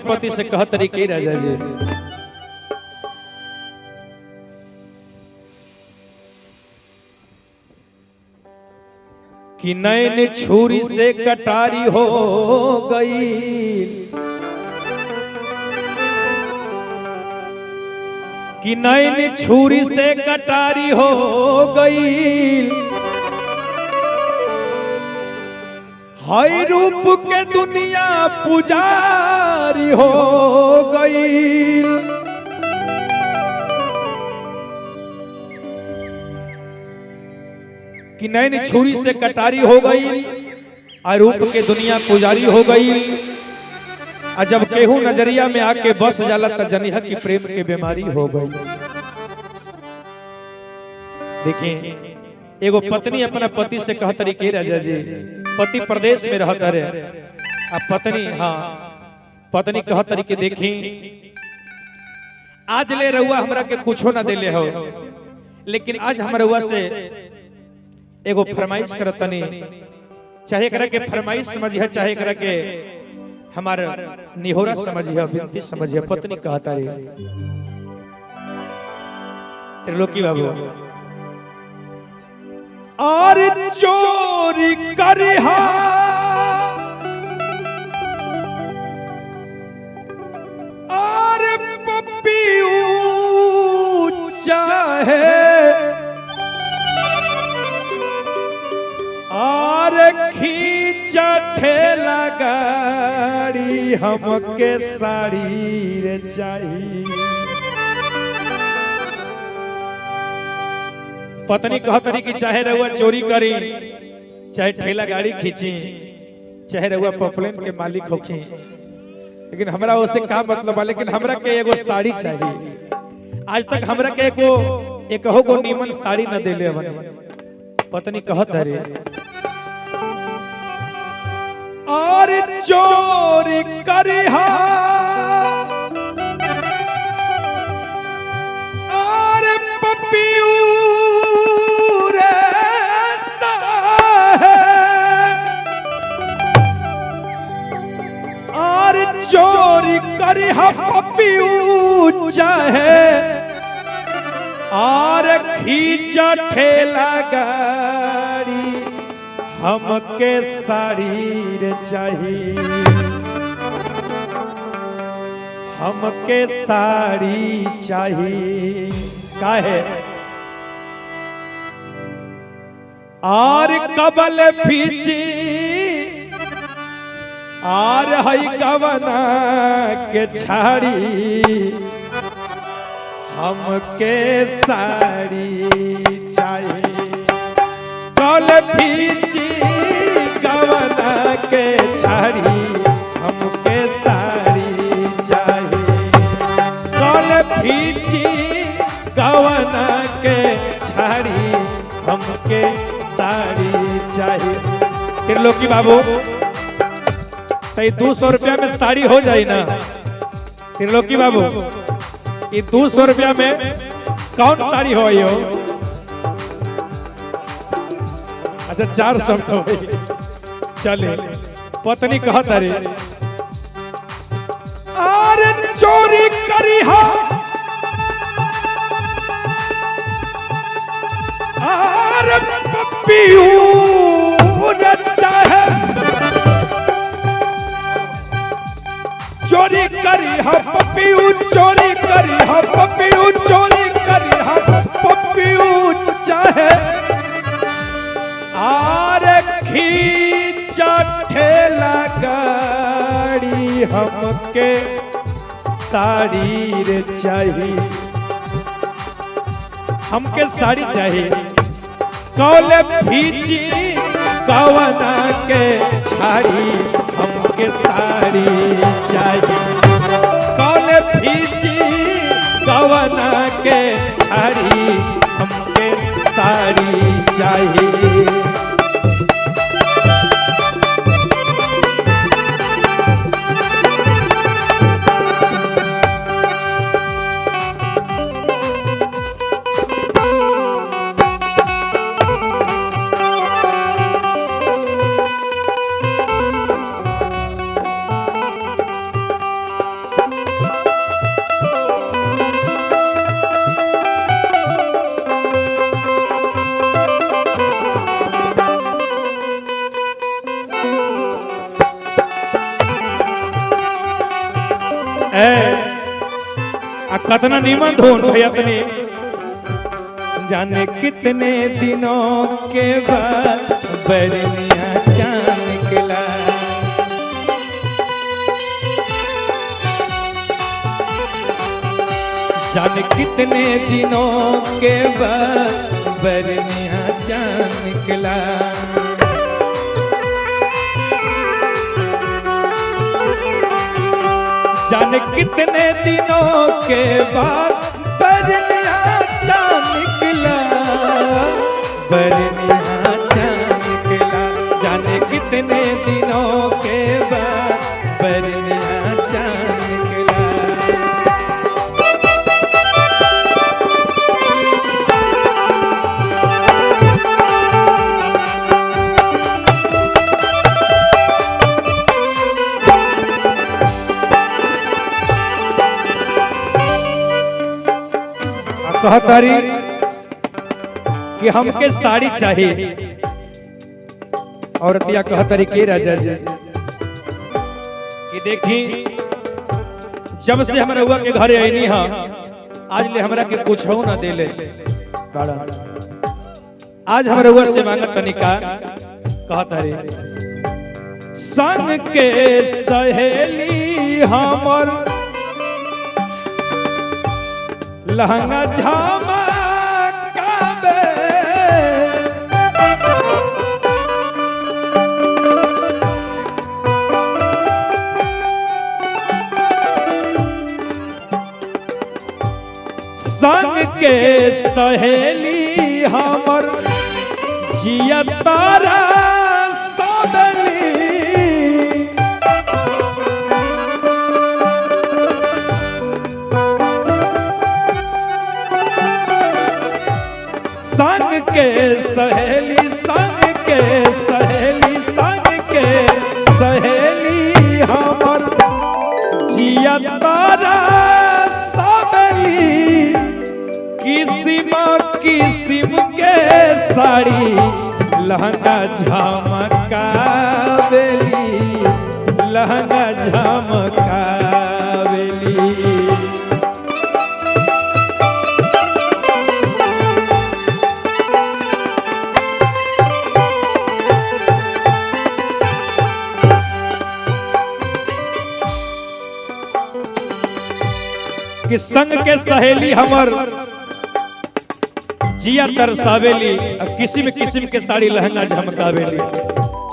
पति से कह तरीके राजा जी कि नैन छुरी से कटारी हो गई, कि नैन छुरी से कटारी हो गई, हई रूप के दुनिया पुजारी हो गई। कि नैन छुरी से कटारी हो गई और रूप के दुनिया पुजारी हो गई। और जब केहू नजरिया में आके बस जाला त जनिहा की प्रेम के बीमारी हो गई। देखिए एगो पत्नी अपना पति से कह तरीके राजा जी, पति प्रदेश में रहता रहे आ पत्नी, हाँ पत्नी कह तरीके देखी आज ले रहुआ हमरा के कुछो ना देले हो, लेकिन आज हम रहुआ से एगो फरमाइश करतनी, चाहे एकरा के फरमाइश समझिए चाहे एकरा के हमार निहोरा समझिए, विनती समझिए। पत्नी कहता रही त्रिलोकी बाबू और चोरी करिहा और पपियू चाहे और खींच ठेला गाड़ी हमके साड़ी रे चाहिए। पत्नी कहतरी कि चाहे रहुआ चोरी करी, चाहे ठेला गाड़ी खींची, चाहे रहुआ पॉपलेन के मालिक होखी, लेकिन हमरा उससे का मतलब है, लेकिन हमरा के एगो साड़ी चाहिए। आज तक हमरा के एगो एकहो गो नीमन साड़ी न देले बनी। पत्नी कहत रे और चोरी करिहा और पपियू रे चाहे और चोरी करिहा पपियू चाहे और खींच ठेला गाड़ी हमके साड़ी रे चाहिए, हमके साड़ी चाहिए। काहे और कबल फीची और हई गवना के छाड़ी हमके साड़ी चाहिए। कल फीची गवना के छाड़ी हमके साड़ी चाहिए। कल फीची गवना के छाड़ी हमके साड़ी चाहिए। त्रिलोकी बाबू तई 200 रुपया में साड़ी हो जाए ना। त्रिलोकी बाबू ये 200 रुपया में कौन साड़ी हो हो? अच्छा 400 में। चले पत्नी कहत रे अरे चोरी करिहा अरे पपियू रे चाहे, चोरी करिहा पपियू, चोरी करिहा पपियू, चोरी करिहा पपियू चाहे आर खींच ठेला गाड़ी हमके साड़ी रे चाहिए, हमके साड़ी चाहिए। कौल फीची कवना के छाड़ी हमके साड़ी चाहिए। कौल फीची कवना के छाड़ी हमके साड़ी चाहिए। ए आ कतना नीमन धुन भैया तनी। जाने कितने दिनों के बाद बरनिया चांद निकला। जाने कितने दिनों के बाद बरनिया चांद निकला। जाने कितने दिनों के बाद बरनिया चांद निकला, बरनिया चांद निकला। जाने कितने दिनों के बाद बरनिया चांद निकला। कहतारी कि हमके साड़ी चाहिए। औरतिया कहतारी के राजा जी कि देखी जब से हमरा हुआ के घरे आईनी हा आज ले हमरा के कुछ हो ना देले। आज हमरा हुआ से मांगत तनिका। कहतारी संग के सहेली हमर लहंगा झमकावे, संग के सहेली हमर जिया तारा सबली। संग के सहेली, संग के सहेली, संग के सहेली हमर जिया तारा सबली। किसिम किसिम के साड़ी लहंगा झमकावेली, लहंगा झमकावेली। कि संग के सहेली हमर जिया तरसावेली, किसिम किसिम के साड़ी लहंगा झमकावेली।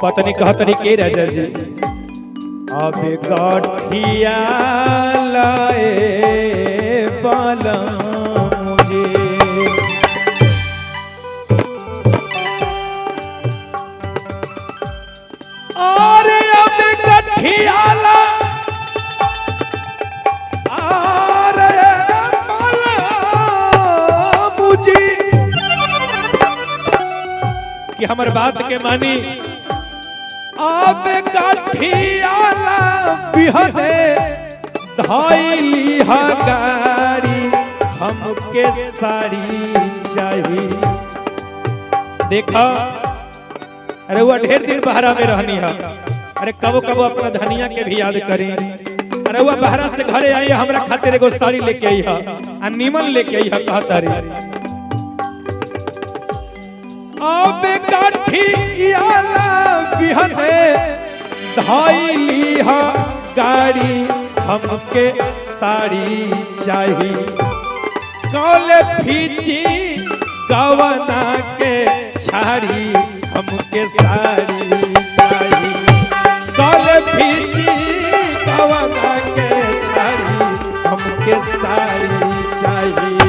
पत्नी कहतरी के राजा जी अब गठिया लाए बालम जी। और अब गठिया ला कि हमर बात के मानी। अब गठियाला बिहने धाइली गाड़ी हमके साड़ी चाहिए। देखा अरे वो ढेर दिन बहरा में रहनी है, अरे कबो कबो अपना धनिया के भी याद करी। अरे वो बहरा से घरे आई हमरा खातिर एगो साड़ी लेके आई है आ नीमन लेके आई है। कहता रे अब गठियाला बिहने धाइली गाड़ी हमके साड़ी चाहिए। कौल फीची गवना के छाड़ी हमके साड़ी चाहिए। कौल फीची गवना के छाड़ी हमके साड़ी चाहिए।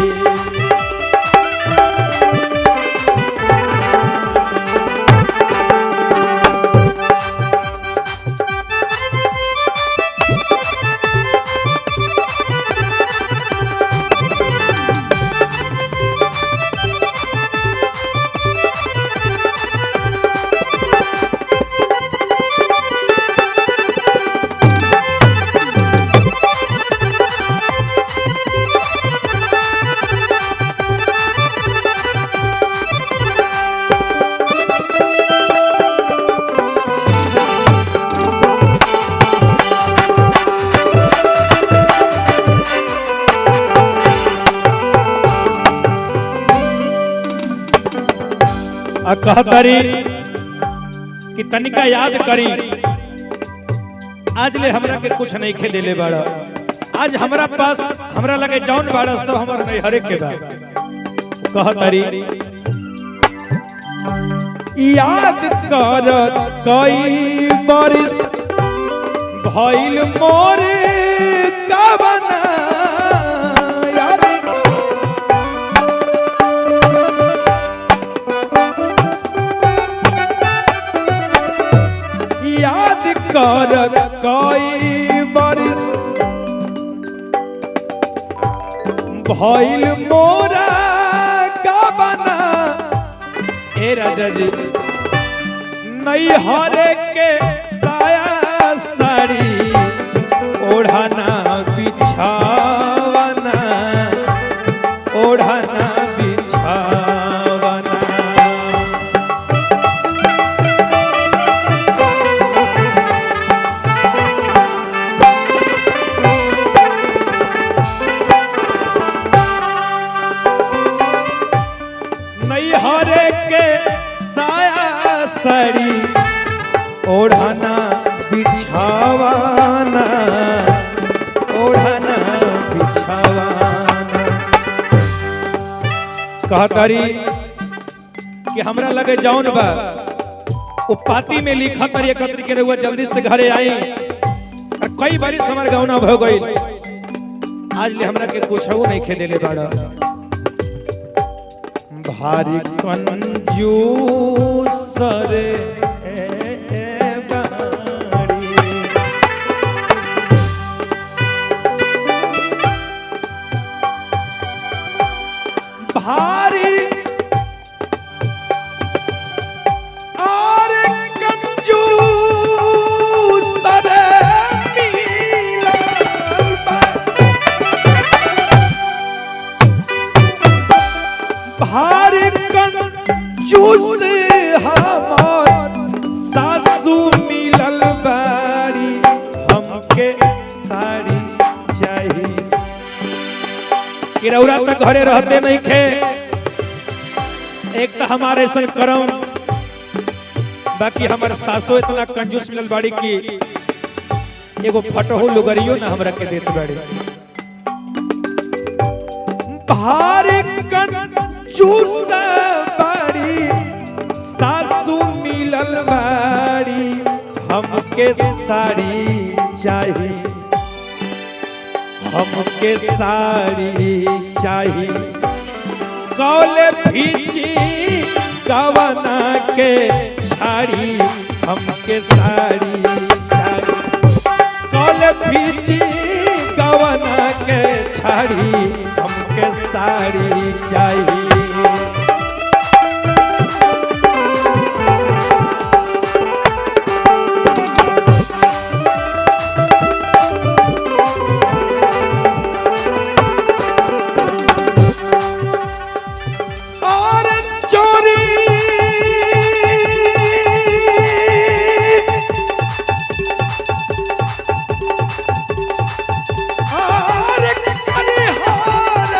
आ कहतरी कि तनिका याद करी, आज ले हमरा के कुछ नहीं खे देले बाड़ा। आज हमरा पास हमरा लगे जौन बाड़ा सब हमर नहीं हरे के बा। कहतरी याद कर कई बरिस भइल मोर कबना, याद याद कर कई बरिस भइल मोरा कबना। ए राजा जी नैहर के साया साड़ी ओढ़ाना बिछावना, ओढ़ाना बिछावना। नैहर के साया साड़ी ओढ़ाना बिछावाना, ओढ़ाना बिछावाना। कहतरी कि हमरा लगे जौन बा वो पाती में लिखा तरी एकत्र के रहुआ जल्दी से घरे आई। और कई बारी हमार गौना हो गई, आज ले हमरा के कुछ नहीं खेले ले बाड़ा। भारी कंजूस रे बाड़ी, भारी और कंजूस रे मिलल बा। भारी कंजूस हमार सासू मिलल बारी, हमके साड़ी चाहिए। कि रउरा तक घरे रहते नहीं खे, एक तो हमारे संग करम, बाकी हमार सासो इतना कंजूस मिलल बाड़ी कि एगो फटहो लुगरियो ना हमरा के देत बाड़ी। भारी कंजूस बाड़ी सासू मिलल बाड़ी, हमके साड़ी चाही, हमके साड़ी चाही। कौले भीची कवना के छाड़ी, हमके साड़ी चाही। कौले भीची कवना के छाड़ी, हमके साड़ी चाही। और चोरी और कनिहार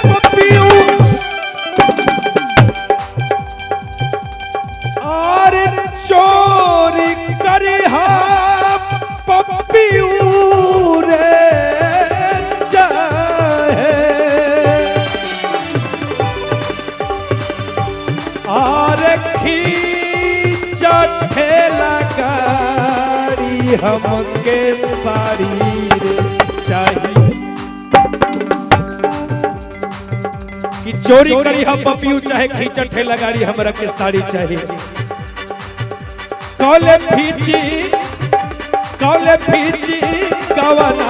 पपियू, और चोरी करिहा पपियू रे चाहे, और खींच गाड़ी हमके साड़ी रे चाही। कि चोरी करी हम पपियू चाहे खींच ठेला गाड़ी, हमरा के साड़ी चाहिए। कौले फीची, कौले फीची कवना